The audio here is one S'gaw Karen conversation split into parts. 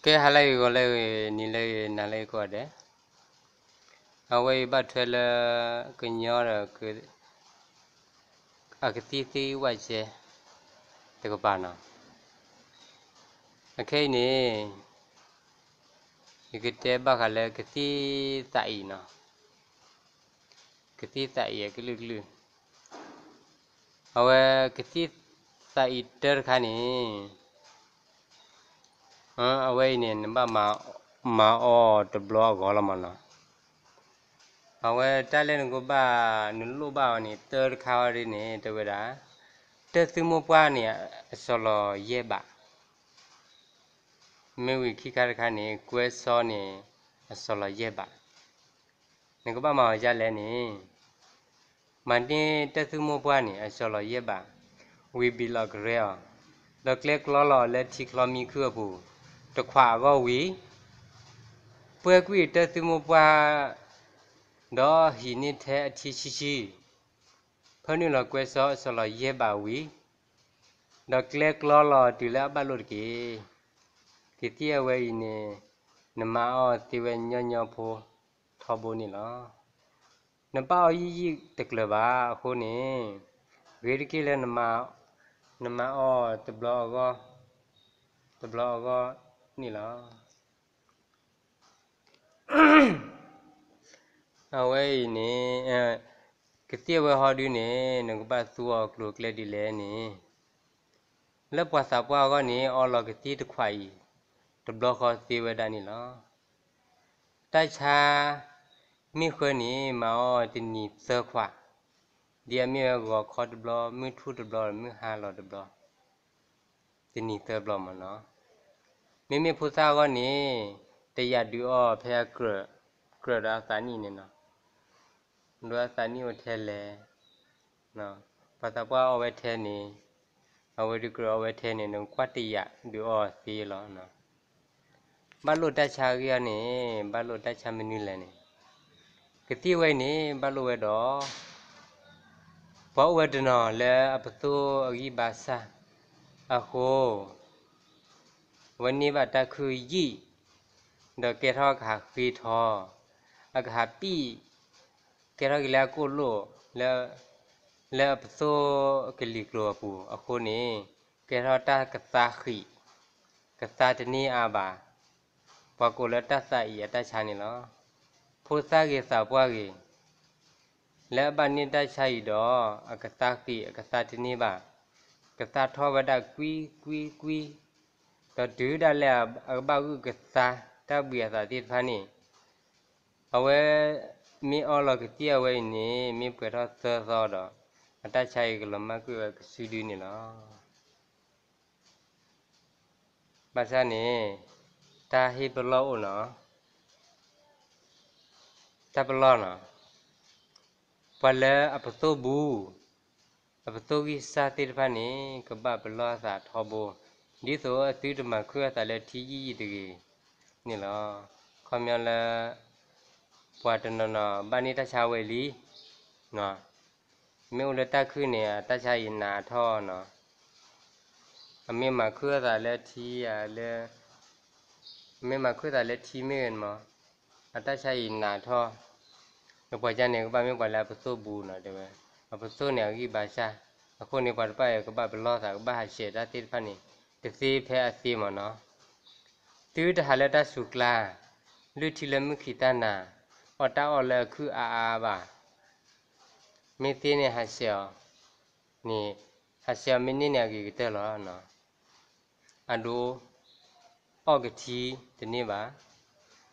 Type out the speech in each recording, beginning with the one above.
ကဲ ဟါလၢအဂ့ၤ ဂီၤလၢအဂ့ၤ နံၤလၢအဂ့ၤ နၤလၢအဂ့ၤကိးဂၤဒဲး, အဝဲအံၤဘၣ်ထွဲလၢ ကညီဒီး အကသံၣ်သ့ၣ်ဝဲကဲ တကပၤနီၤ. အခဲအံၤန့ၣ် ယကတဲဘၣ်ဃးလၢကသံၣ်သးအံၤနီၤ, ကသံၣ်သးအံၤအကလုာ်ကလုာ်, အဝဲကသံၣ်သးအံၤတၢတခါန့ၣ် အဝဲအံၤန့ၣ် နဘၣ်မၤအီၣ်တဘျီအဂီၢ်လီၤမးနီၤ. အဝဲတၢ်လၢနကဘၣ် နလိၣ်ဘၣ်အီၤန့ၣ် တၢတခါအံၤဒ်န့ၣ် တဲဝဲဒၣ် တၢ်သူမိၢ်ပှၢ်န့ၣ် အစီၤလီၤယဲၢ်ဘး, မ့ၢ်ဝံၤခံခါတခါန့ၣ် ကွဲစီန့ၣ် အစီၤလီၤယဲၢ်ဘး, နကဘၣ်မၤအီၤဒ်လဲၣ်န့ၣ် မၤန့ၢ်တၢ်သူမိၢ်ပှၢ်န့ၣ် အစီၤလီၤယဲၢ်ဘး, ဝံၤဘံးလီၤကရဲအီၤ, ဒီးကျဲကျီလီၤလၢထံချီမံခုၣ်အပူၤ တခွးအဂီၢ်ဝံၤ, ပှဲၤကွံာ်တၢ်သူမိၢ်ပှၢ် ဒီးဟံးန့ၢ်ထဲအထံဆံဆံ, ဖၢနုာ်လီၤကွဲစီအစီၤလီၤယဲၢ်ဘးဝံၤ, ဒီးကျဲကျီလီၤတုၤလၢအဘၣ်လိာ်တက့ၢ်. ကသံၣ်အဝဲအံၤန့ၣ် နမၤအီၣ်သ့ဝဲညီညီဖိထီဘိန့ၣ်လီၤ. နဘၣ်အီၣ်ယံာ်ယံာ်တကျၢၤဘၣ်အဃိန့ၣ်, ဂ့ၤတက့ၢ်လၢ နမၤအီၣ်တဘျီအဂီၢ်, တဘျီအဂီၢ်န့ၣ်လီၤ. အဝဲအံၤန့ၣ် ကသံၣ်အဝဲဟီဒုန့ၣ် နကဘၣ်သူအီၤကျိၤကျဲဒ်လဲၣ်န့ၣ်, လၢပှၤသးပှၢ်အဂီၢ်န့ၣ် အီလီၤကသံၣ်တခွးအံၤ တဘျီဃီသ့ဝဲဒၣ်န့ၣ်လီၤ. တၢ်ဆါ မ့ၢ်ဃၢန့ၣ် မၤအီၣ်တနံၤသၢခွး, ဒ်အမ့ၢ်ဝဲဂီၤခီတဘျီ, မုၢ်ထူၣ်တဘျီ, မုၢ်ဟါလီၤတဘျီ, တနံၤသၢဘျီမးနီၤ. မ့မ့ၢ်ဖိသၣ်အဂီၢ်န့ၣ် တယာ်ဒုးအီၣ်ဖဲအကြၢး, ကြၢးဒီးအသးနံၣ်န့ၣ်နီၤ, ဒီးအသးနံၣ်အိၣ်ထဲလဲၣ်, ပှၤသးပှၢ်အီၣ်ဝဲထဲန့ၣ်, အဝဲဒုးကြၢးအီၣ်ဝဲထဲန့ၣ် နကွၢ်တယာ်ဒုးအီၣ်သ့လီၤ. ဘၣ်လိာ်တၢ်ဆါအဂ့ၢ်အီၤန့ၣ် ဘၣ်လိာ်တၢ်ဆါမနုၤလဲၣ်န့ၣ်, ကသံၣ်ဝဲအံၤန့ၣ် ဘၣ်လိာ်ဝဲဒီး ပှၤအိၣ်ဝဲတနီၤလၢအပသိၣ်အဂံၢ်ဘါစၢ်အဃိ, အဝဲန့ၢ်ဘၣ်တၢ်ခုၣ်ယံာ်, ဒီးကဲထီၣ်အကဟးဃ့ထီ, အကဟးပံၣ်, ကဲထီၣ်က့ၤလၢအကိၣ်လိၣ်, လၢအပသိၣ်ကလံၤကျိၤအပူၤအဃိန့ၣ်, ကဲထီၣ်တၢ်ကသါဃံး, ကသါတန့ၢ်အါဘၣ်. ပှၤကိးလၢတၢ်သးအံၤအတၢ်ဆါန့ၣ်လီၤ. ဖိသၣ်ဂ့ၤသးပှၢ်ဂ့ၤ လၢအဘၣ်န့ၢ်တၢ်ဆါအံၤဒီး အကသါဃံးအကသါတန့ၢ်ဘၣ်, ကသါထီၣ်ဝဲဒၣ်ကွံကွံကွံ, ဒီးတုၤဒၣ်လဲာ်အကဘၣ်ဂုာ်ကသါတၢ်ဘှံးအသးသ့ၣ်တဖၣ်န့ၣ်, အဝဲမ့ၢ်အီလီၤကသံၣ်အဝဲအံၤန့ၣ် မ့ၢ်ပှဲၤထီၣ်သၢသီဒီး အတၢ်ဆါအံၤကလီၤမၢ်ကွံာ်ဝဲကစုဒုန့ၣ်လီၤ. ဘၣ်ဆၣ်န့ၣ် တၢ်ဟ့ၣ်ပလီၢ်အိၣ်နီၤ, တၢ်ပလီၢ်နီၤ, ပှၤလၢအပသိၣ်ဘူး, အပသိၣ်ဂံၢ်စၢ်သ့ၣ်တဖၣ်န့ၣ် ကဘၣ်ပလီၢ်အသးထီဘိ, ဒ်သိးအသုတမၤခုၣ်အသးလၢထံယံာ်ယံာ်တဂ့ၤန့ၣ်လီၤ. ခီပညီလၢ ပှၤတနီၤနီၤ ဘၣ်န့ၢ်တၢ်ဆါဝဲလံ မ့ၢ်အိၣ်လၢတၢ်ခုၣ်န့ၣ် အတၢ်ဆါအံၤနးထီၣ်နီၤ, အမ့ၢ်မၤခုၣ်အသးလၢထံဧါ, လၢ မ့ၢ်မၤခုၣ်သးလၢထံမ့ၢ်ဂ့ၤန့ၣ်မး, အတၢ်ဆါအံၤနးထီၣ်, ဒီးပှၤကန့ၣ် ကဘၣ်မ့ၢ်ပှၤလၢအပသိၣ်ဘူးနီၤ တဲဝဲ, အပသိၣ်န့ၣ် အဂံၢ်ဘါစၢ်, အဃိန့ၣ် ပှၤတဖၣ်အံၤ ကဘၣ်ပလီၢ်သး ကဘၣ်ဟးဆှဲးတၢ်သ့ၣ်တဖၣ်န့ၣ် တသ့ဖဲအသ့မးနီၤ. သုတဟးလၢတၢ်ဆူးကျါ, လုၢ်ထံလၢမုၢ်ခံးတၢ်နၤ, အီၣ်တၢ်အီၣ်လၢအခုၣ်အါအါဘၣ်. မ့ၢ်သ့န့ၣ်ဟးဆှဲးအီၤ, န့ၣ်, ဟးဆှဲးအီၤမ့ၢ်န့ၢ်န့ၣ် အဂ့ၤကတၢၢ်လီၤ. အဒိ, အီၣ်ကထံတန့ၢ်ဘၣ်,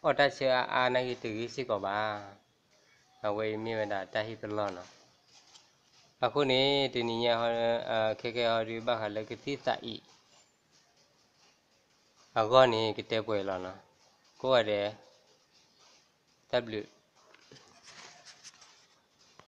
အီၣ်တၢ်ဆၢအါအါနာ်က့တဂ့ၤစ့ၢ်ကီးဘၣ်. အဝဲအံၤမ့ၢ်ဝဲဒၣ်တၢ်ဟ့ၣ်ပလီၢ်နီၤ. အဃိန့ၣ် တနံၤညါ ခဲကဲဟီဒုးဘၣ်ဃးလၢကသံၣ်သးအံၤ အဂီၢ်န့ၣ် ကတဲပှဲၤလီၤနီၤ. ကိးဂၤဒဲး တၢ်ဘျုး